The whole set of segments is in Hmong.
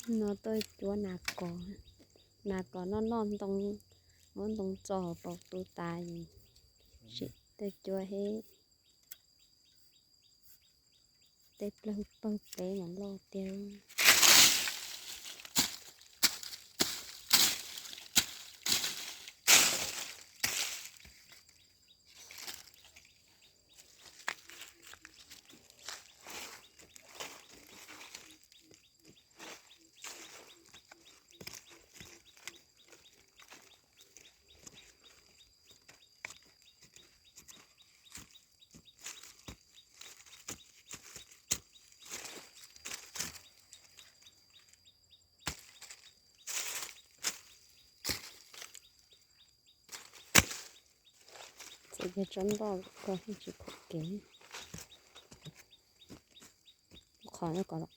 No tuaj cuab nas kos, nas kos noj noj ntoo, muab ntoo txo hauv paus tu tas, sim tuaj cuab hib. Tej plawg pawg peb mas loj tiag. Txiav kiag tsob ntoj ko tsis pom kev. Qhov no kom los.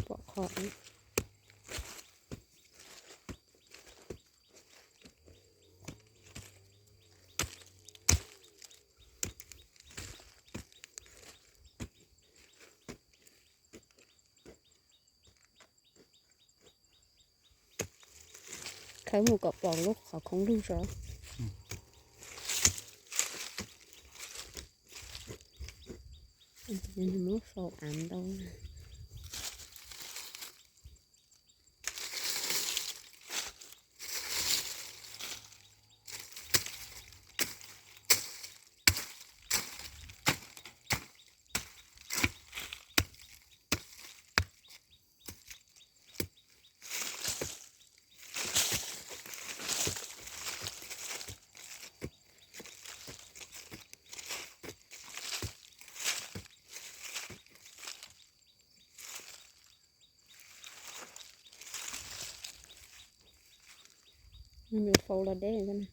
Pom qhov. Khawb mus kom pom lub qhov khoob lug tso. Muab sau av ntau. Faus los deb.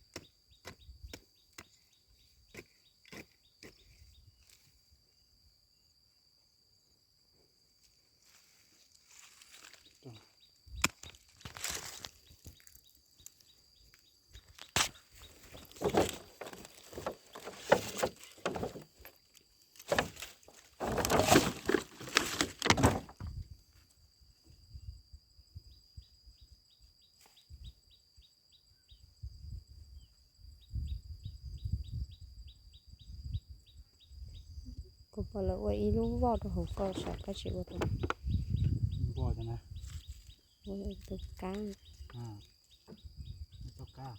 Kuv pom lawv ua ib lub voj rau hauv ko, saib koj tsis ua tau. Voj na. Ua tus kab. Tus kab.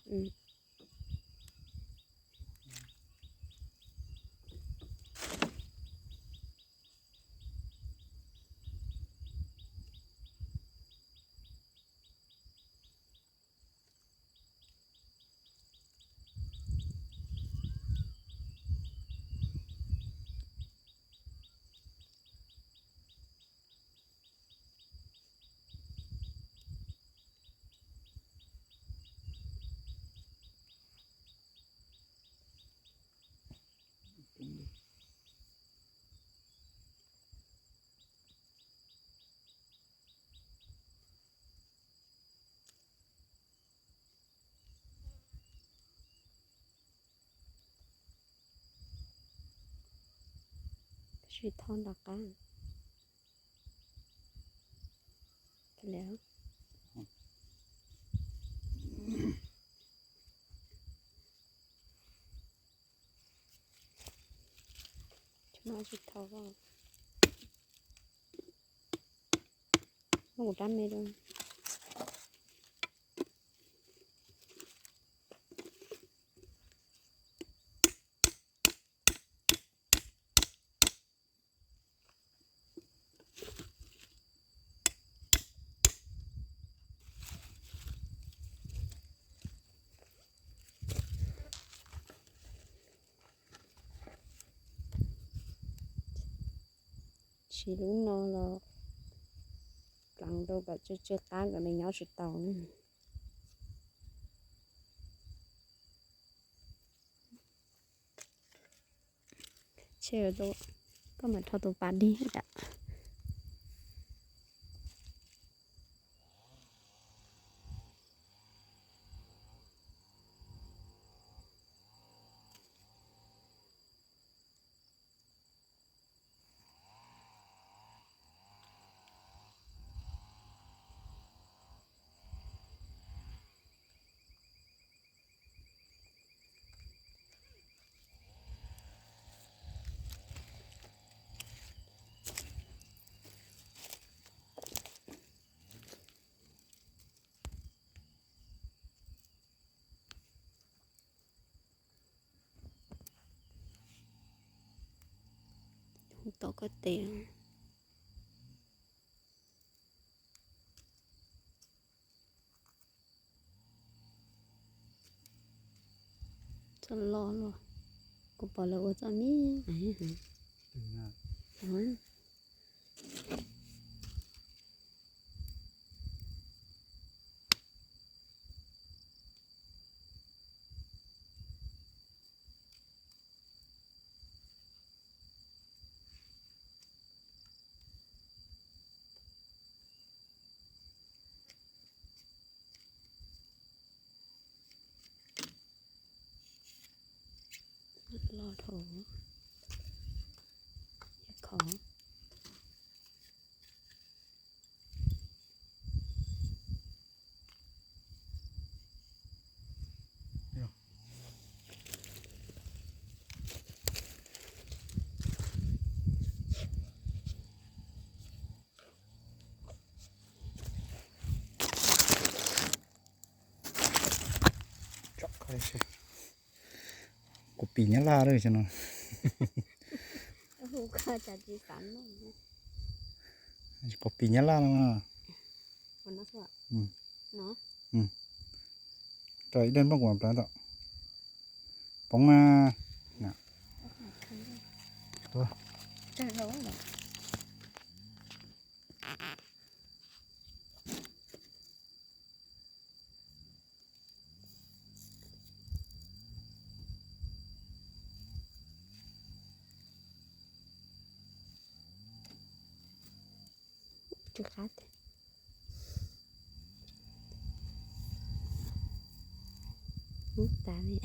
Tab sis thoj nram qab. Tsis thov, muab kuv rab me rau. Siv lub no los pleev rau kom tsw tsw qab kom nws nyob tsis taus na. Tshe, koj mam rho tus pas dig yam. Hu tom koj tes. Txoj loj luaj, kuv pom lawv ua txoj me. Loj dhau, khov. Quav pim nyab laj lawm no. Quav pim nyab laj no. Rau ib daim nplooj kuv mam plav tom poob na. Tsw qab tiag. Ub tas li.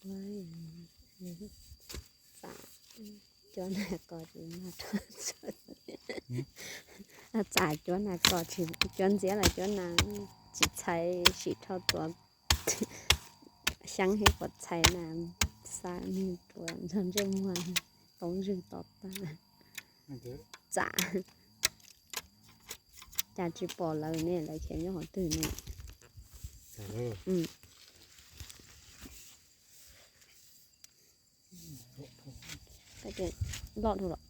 Txam cuab nas kos tsis mag, txam cuab nas kos tsis, cuab ntxiab los cuab nas tsis txhais, sim rho tuav xyaab thiab quav txhais na, xa nig tuav ntsog ntsej muag, poob ntswg to tag. Txam, cas tsis pom lawv ne, lawv khiav nyob qhov twg ne? Loj dhau lawm.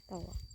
Tau.